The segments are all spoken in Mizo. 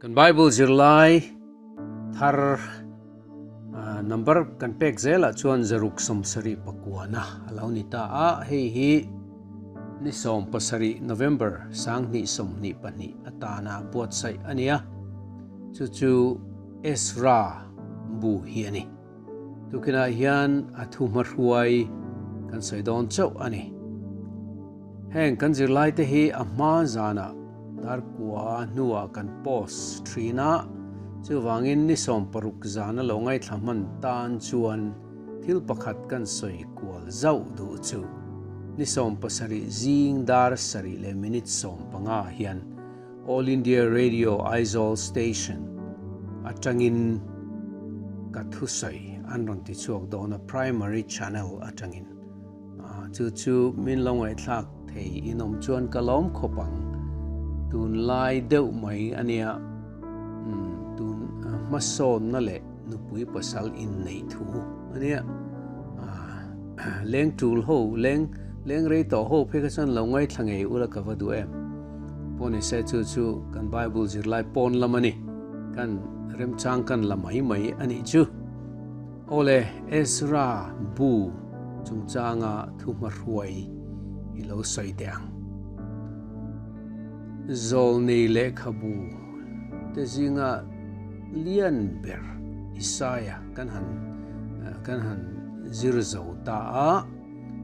Kan Bible zirlai thar number kan pek zelah chuan zaruk sawmsarih pakuana a lo ni ta a, hei hi ni 17 November 2022 atana buatsaih a ni a, chu chu Ezra bu hi a ni. Tukinah hian a thu hmahruai kan sawi dawn chauh a ni. Heng kan zirlaite hi a hma zanah darkua hnuah kan post thin a, chuvangin ni 16 zana lo ngaithla hman tan chuan thil pakhat kan sawi kual zauh duh chu ni 17 zing dar sarih leh minute 15 hian All India Radio Aizawl Station atangin ka thusawi an rawn ti chhuak dawn a, Primary Channel atangin. Chu chu min lo ngaihthlak thei in awm chuan ka lawm khawp ang. Tunlai deuh mai a nia, tun hmasawnna leh nupui pasal inneih thu a nia. Leng tul ho, leng leng rei tawh ho phei kha chuan lo ngaithla ngei ula ka va duh em. Pawh ni se chu chu kan Bible zirlai pawn lam a ni. Kan remchang kan la mai mai a nih chu. Awle, Ezra bu chungchanga thu hmahruai i lo sawi teh ang. Zawlnei lehkhabu te zinga lian ber Isaia kan han kan han zir zo ta a.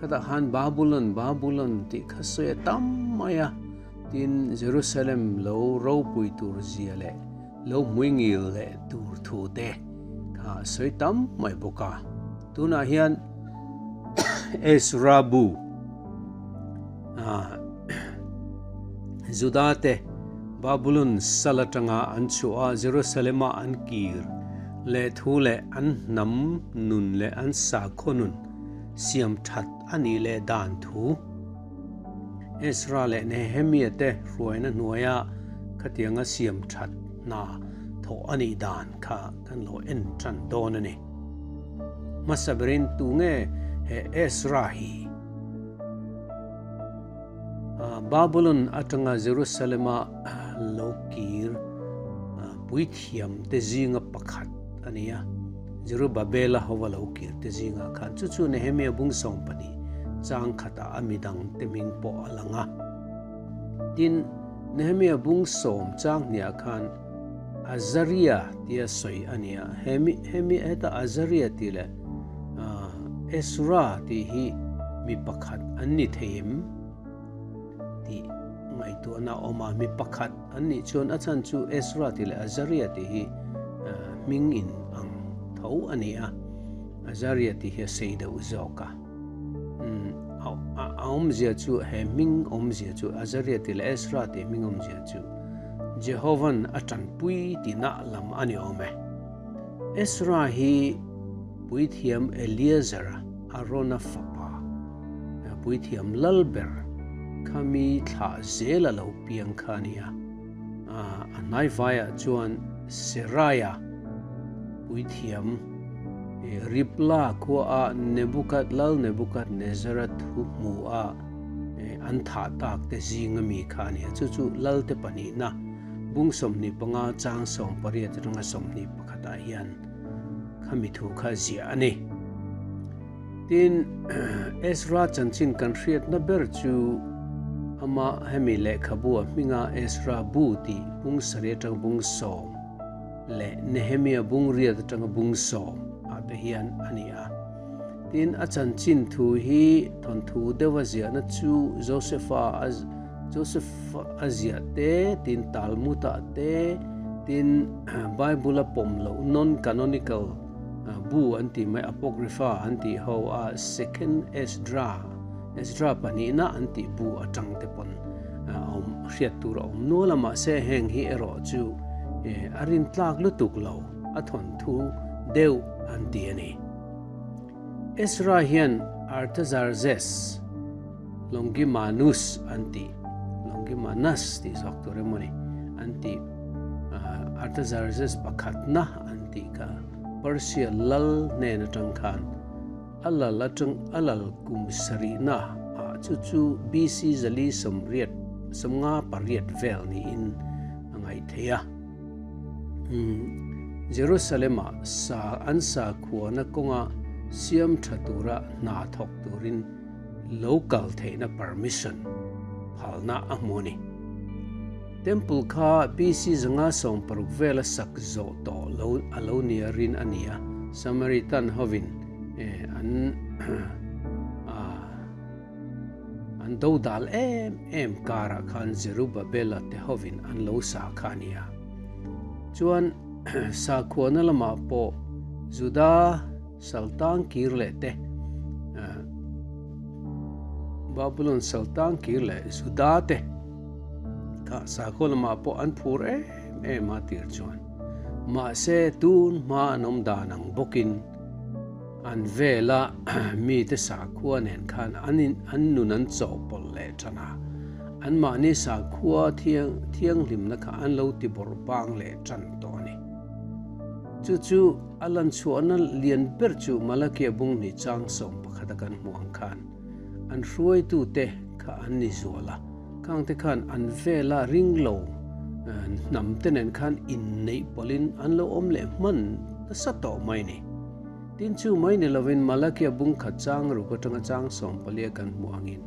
Khatah khan Babulon, Babulon tih kha sawi a tam mai a, tin Jerusalem lo ropui tur zia leh lo hmuingil leh tur thu te kha sawi tam mai bawk a. Tunah hian Ezra bu Juda te Babulon sal atanga an chhuah a, Jerusalem-a an kir leh thu leh an hnam nun leh an sakhaw nun siam that a nih leh dan thu Ezra leh Nehemia te hruaina hnuaia khatianga siam that hna thawh a nih dan kha kan lo en tan dawn a ni. Hmasa berin tu nge he Ezra hi? Babulon atanga Jerusalem-a lo kir puithiam te zinga pakhat a ni a. Zerubabela hova lo kir te zingah khan chu chu Nehemia bung 12 chang khatah a midang te hming pawh a lang a. Tin, Nehemia bung 10 chang hniah khan Azaria tia sawi a ni a. Hemi hemi heta Azaria tih leh Ezra tih hi mi pakhat an ni thei em tih ngaihtuahna a awm a. Mi pakhat an nih chuan a chhan chu Ezra tih leh Azaria tih hi hming in ang tho a ni a. Azaria tih hi a sei deuh zawk a. A awmzia chu he hming awmzia chu Azaria tih leh Ezra tih hming awmzia chu Jehovan a tanpui tihna lam a ni awm e. Ezra hi puithiam Eleazar Arona fapa, puithiam lal ber khami thlah zel a lo piang kha a ni a. A hnaivaiah chuan Seraiah puithiam Ribla khuaah Nebukad lal Nebukadnezara thu hmu a an thah tak te zinga mi kha a ni a. Chu chu lalte pahnihna bung 25 chang 18 atanga 21 ah hian khami thu kha ziah a ni. Tin, Ezra chanchin kan hriatna ber chu ama hemi lehkhabu a hminga Ezra bu tih bung sarih atanga bung 10 leh Nehemia bung 8 atanga bung 10 ah te hian a ni a. Tin, a chanchin thu hi thawnthu deuha ziahna chu Josepha Joseph a ziah te, tin Talmud-ah te, tin Bible a pawm loh non-canonical bu an tih mai Apocrypha an tih ho a Second Esdra, Ezra pahnihna an tih bu atang te pawn a awm hriat tur a awm nual a, mahse heng hi erawh chu a rintlak lutuk lo a thawnthu deuh an ti a ni. Ezra hian Artaxerxes Longimanus an tih, Longimanus tih zawk tur emaw ni, an tih Artaxerxes pakhatna an tih kha Persia lal hnen atang khan a lal atang a lal kum sarihna ah chu chu BC zali 88 vel niin a ngaih theih a. Jerusalem-ah sa an sakhuana kawnga siam tha tura hna thawk turin lo kal theihna permission phalna a hmu a ni. Temple kha BC 560 vela sak zawh tawh lo a lo nia rin a ni a, Samaritan hovin an an dodal em em karah khan Zerubabela te hovin an lo sa kha a ni a. Chuan sakhuana lamah pawh Juda Saltang kir leh te, Babulon saltang kir leh Juda te kha sakhaw lamah pawh an phur em em a tir chuan. Mahse tun hma an awm dan ang bawkin an vela mite sakhua nen khan an in an nun an chawhpawlh leh tan a, anmahni sakhua thiang thianghlimna kha an lo ti bawrh bang leh tan tawh a ni. Chu chu a lan chhuahna lian ber chu Malakia bung ni chang 11 a kan hmuh ang khan an hruaitute kha an ni zual a, khangte khan an vela ring lo hnam te nen khan inneih pawlhin an lo awm leh hman nasa tawh mai ni. Tin chu mai ni lovin Malakia bung khat chang ruk atanga chang 14 a kan hmuh angin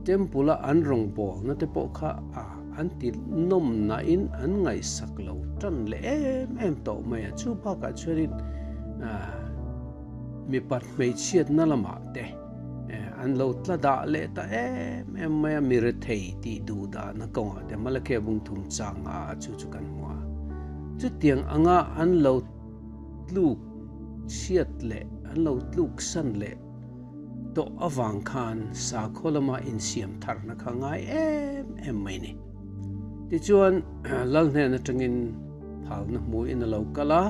Temple a an rawngbawlna te pawh kha a an ti nawm nain an ngaihsak lo tan leh em em tawh mai a. Chu bakah chuanin mipat hmeichhiatna lamah te an lo tla dah leh ta em em mai a, mi rethei tih duh dahna kawngah te Malakia bung thum changa chu chu kan hmu a. Chutiang anga an lo tluk chhiat leh an lo tluk san leh tawh avang khan sakhaw lama insiam tharna kha ngai em em mai ni. Tichuan, Lal hnen atangin phalna hmuin a lo kal a,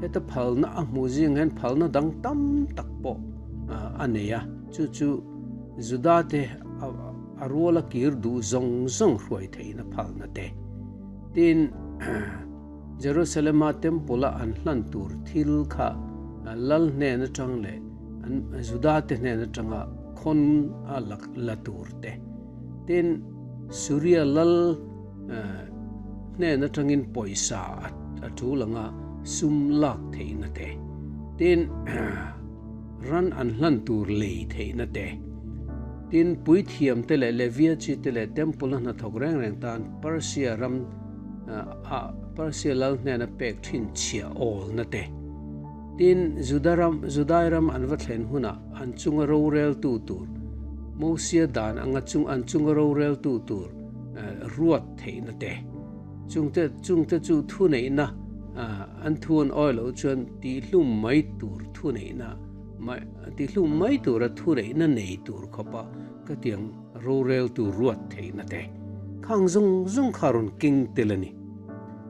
heta phalna a hmuh zing hian phalna dang tam tak pawh a nei a, chu chu Judate a ruala kir duh zawng zawng hruai theihna phalna te. Tin, Jerusalema Temple-a an hlan tur thil kha Lal hnen atang leh an Judate hnen atanga khawn a la tur te. Tin, Suria Lal hnen atangin pawisa a tul anga sum lak theihna te. Tin, ran an hlan tur lei theihna te. Tin, puithiam te leh Levia chi te leh Temple-a hnathawk reng reng tan Persia ram a Persia lal hnena pek thin chhia awlna te. Tin, Juda ram, Judai ram an va thlen hunah an chunga roreltu tur, Mosia dan anga chung an chunga roreltu tur ruat theihna te. Chungte chungte chu thuneihna an thu an awi loh chuan tihlum mai tur thuneihna tihlum mai tura thuneihna nei tur khawpa ka tiang roreltu ruat theihna te khang zawng zawng kha rawn keng tel a ni.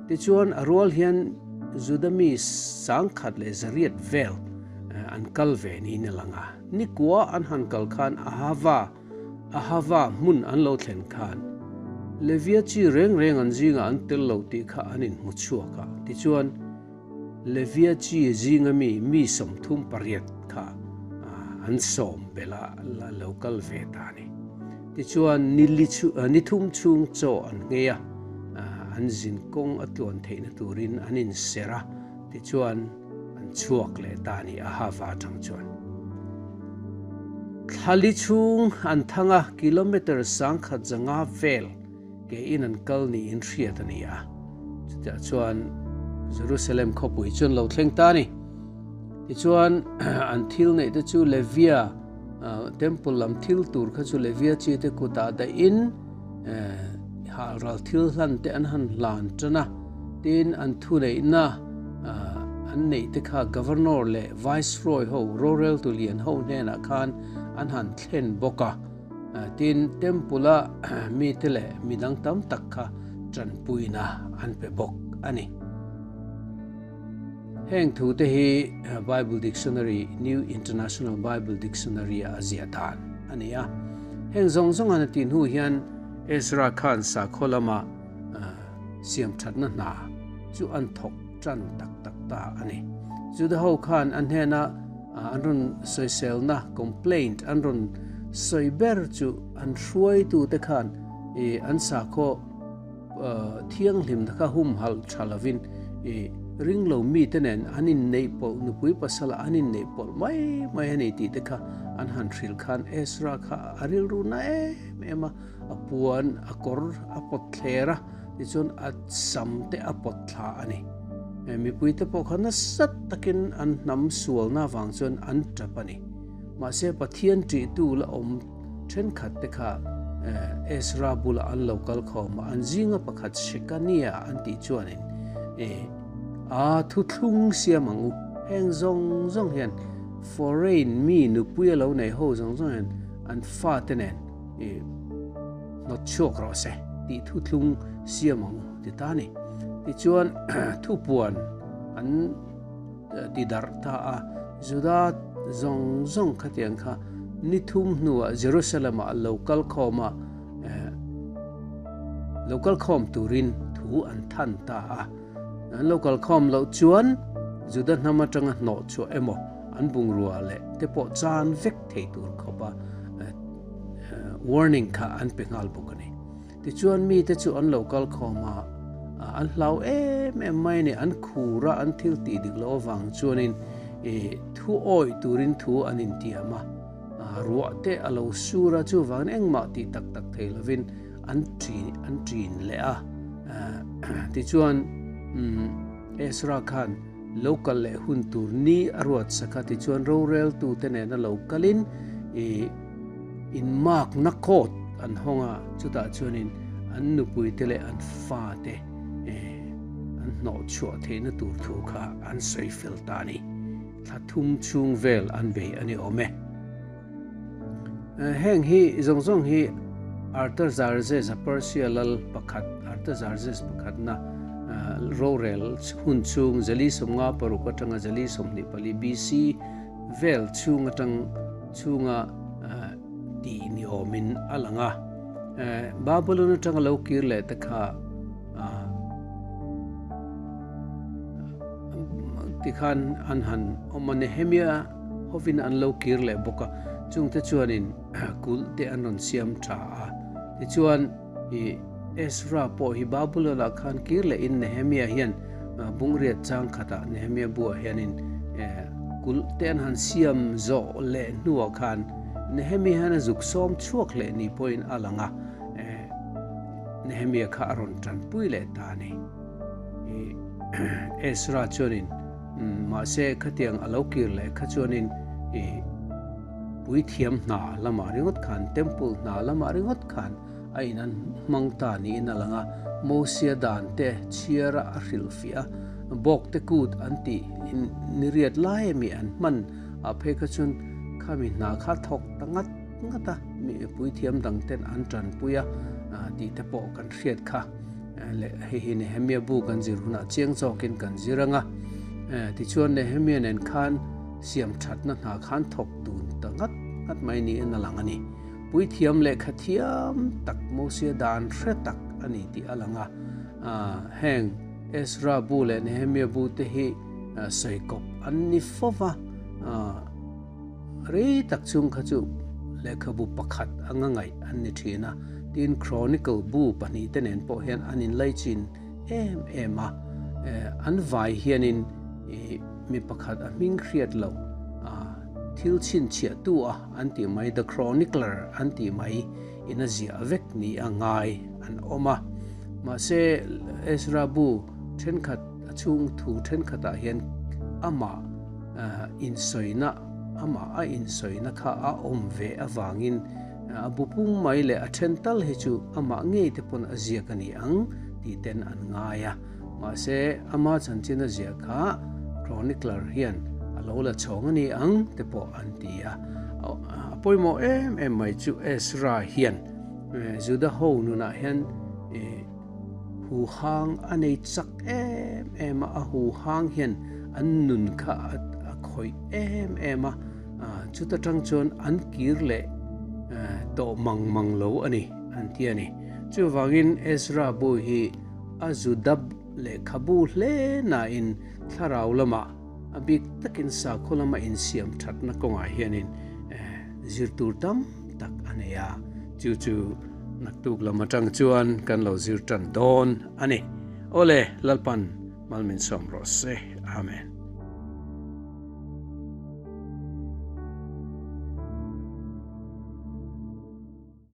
Tichuan a rual hian Juda mi 1100 vel an kal ve niin a lang a. Nikua an han kal khan Ahava, Ahava hmun an lo thlen khan Levia chi reng reng an zingah an tel lo tih kha an inhmu chhuak a. Tichuan Levia chi zinga mi mi 38 kha an sawm belh a lo kal ve ta a ni. Tichuan ni li chu ni thum chhung chaw an nghei a, an zin kawng a tluan theihna turin an inser a, tichuan an chhuak leh ta a ni Ahava atang chuan. Thla li chhung an thang a, kilometre 1500 vel ke in an kal niin hriat a ni a. Chutiah chuan Jerusalem khawpui chu an lo thleng ta a ni. Tichuan an thil neih te chu Levia temple lam thil tur kha chu Levia chi te kutah dahin halral thil hlan te an han hlan tan a. Tin an thuneihna an neih te kha governor leh viceroy ho roreltu lian ho hnenah khan an han thlen bawk a. Tin temple a mite leh midang tam tak kha tanpuina an pe bawk a ni. Heng thu te hi Bible Dictionary, New International Bible Dictionary a ziah dan a ni a. Heng zawng zawng an tih hnu hian Ezra khan sakhaw lama siam thatna hna chu an thawk tan tak tak ta a ni. Juda ho khan an hnena an rawn sawiselna, complaint, an rawn sawi ber chu an hruaitu te khan an sakhaw thianghlimna kha humhalh tha lovin I ringlo mite nen an inneih pawlh, nupui pasala an inneih pawlh mai mai a ni tih te kha an han hrilh khan Ezra kha a rilru na em em a, a puan a kawr a pawt thler a, tichuan a sam te a pawt thla a ni. Mipui te pawh kha nasa takin an hnam sualna avang chuan an tap a ni. Mahse Pathian ṭihtu la awm Thenkhat te kha Ezra bulah an lo kal khawm a, an zinga pakhat Shekania an tih chuanin a thuthlung siam ang u, heng zawng zawng hian foreign mi nupui a lo nei ho zawng zawng hian an fate nen hnawt chhuak rawh se tih thuthlung siam ang u ti ta a ni. Tichuan thupuan an ti darh ta a, Juda zawng zawng khatiang kha ni thum hnuah Jerusalem-ah lo kal khawm a, lo kal khawm turin thu an than ta a. An lo kal khawm loh chuan Juda hnam atanga hnawh chhuah emaw an bungrua leh te pawh chan vek thei tur khawpa warning kha an pe nghal bawk a ni. Tichuan mite chu an lo kal khawm a, an hlau em em mai a ni. An khur a, an thil tih dik loh avang chuanin thu awih turin thu an intiam a, ruah te a lo sur a, chuvangin engmah tih tak tak thei lovin an an ṭin leh a. Tichuan Ezra khan lo kal leh hun tur ni a ruat sak a, tichuan roreltute nena lo kalin Inmakna court an hawng a, chutah chuanin an nupuite leh an fate an hnawh chhuah theihna tur thu kha an sawi fel ta a ni. Thla thum chhung vel an bei a ni awm e. Heng hi zawng zawng hi Artaxerxes a Persia lal pakhat Artaxerxes pakhatna rorel hun chhung Jali 56 atanga Jali 24 BC Vel chhung atang chhunga tih ni awmin a lang a. Babylon atanga lo kir leh te kha tikhan an han awm a, Nehemia hovin an lo kir leh bawk a, chungte chuanin kulh te an rawn siam tha a. Tichuan Ezra pawh hi Babylon-ah khan kir lehin Nehemia hian Bungriat chang khatah Nehemia buah hianin kulh te an han siam zawh leh hnuah khan Nehemia hian a zuk sawm chhuak leh ni pawhin a lang a, Nehemia kha a rawn tanpui leh ta a ni. Ezra chuanin mahse khatiang a lo kir leh kha chuanin Puithiam hna lamah ringawt khan, Temple hna lamah ringawt khan a in an hmang ta niin a lang a. Mosia dan te chhiara a hrilhfiah a, bawk te kut an tih niriat lai ami an hman ah phei kha chuan khami hna kha thawk ta ngat ngat a, mi puithiam dang ten an tanpui a tih te pawh kan hriat kha. Leh hei hi Nehemia bu kan zir hunah chiang zawkin kan zir ang a. Tichuan Nehemia nen khan siam thatna hna khan thawk dun ta ngat ngat mai niin a lang a ni. Puithiam lehkha thiam tak Mosia dan hre tak a ni tih a lang a. Heng Ezra bu leh Nehemia bu te hi sawi kawp an ni fo va. Rei tak chung kha chu lehkhabu pakhat anga ngaih an ni thin a, tin Chronicle bu pahnihte nen pawh hian an inlaichin em em a. An vai hianin mi pakhat a hming hriat loh thil chhinchhiahtu a an tih mai, the chronicler an tih mai in a ziah vek ni a ngai an awm a. Mahse Ezra bu thenkhat a chhung thu thenkhatah hian amah insawina amah a insawina kha a awm ve avangin a bu pum mai leh a then tal hi chu amah ngei te pawn a ziak a ni ang tih ten an ngai a. Mahse ama chanchin a ziah kha chronicler hian a lo la chhawng a ni ang te pawh an ti a. A pawimawh em em mai chu Ezra hian Juda ho nunah hian Huhang a nei chak em em a, a huhang hian an nun kha a khawih em em a, chuta tang chuan an kir leh tawh mang mang lo a ni an ti a ni. Chuvangin Ezra bu hi a zu dap lehkhabu hle nain thlarau lamah a bik takin sakhaw lama insiam thatna kawngah hianin zir tur tam tak a nei a, chu chu naktuk lam atang chuan kan lo zir tan dawn a ni. Awle, Lalpan. Malmin sawm rawh se. Amen.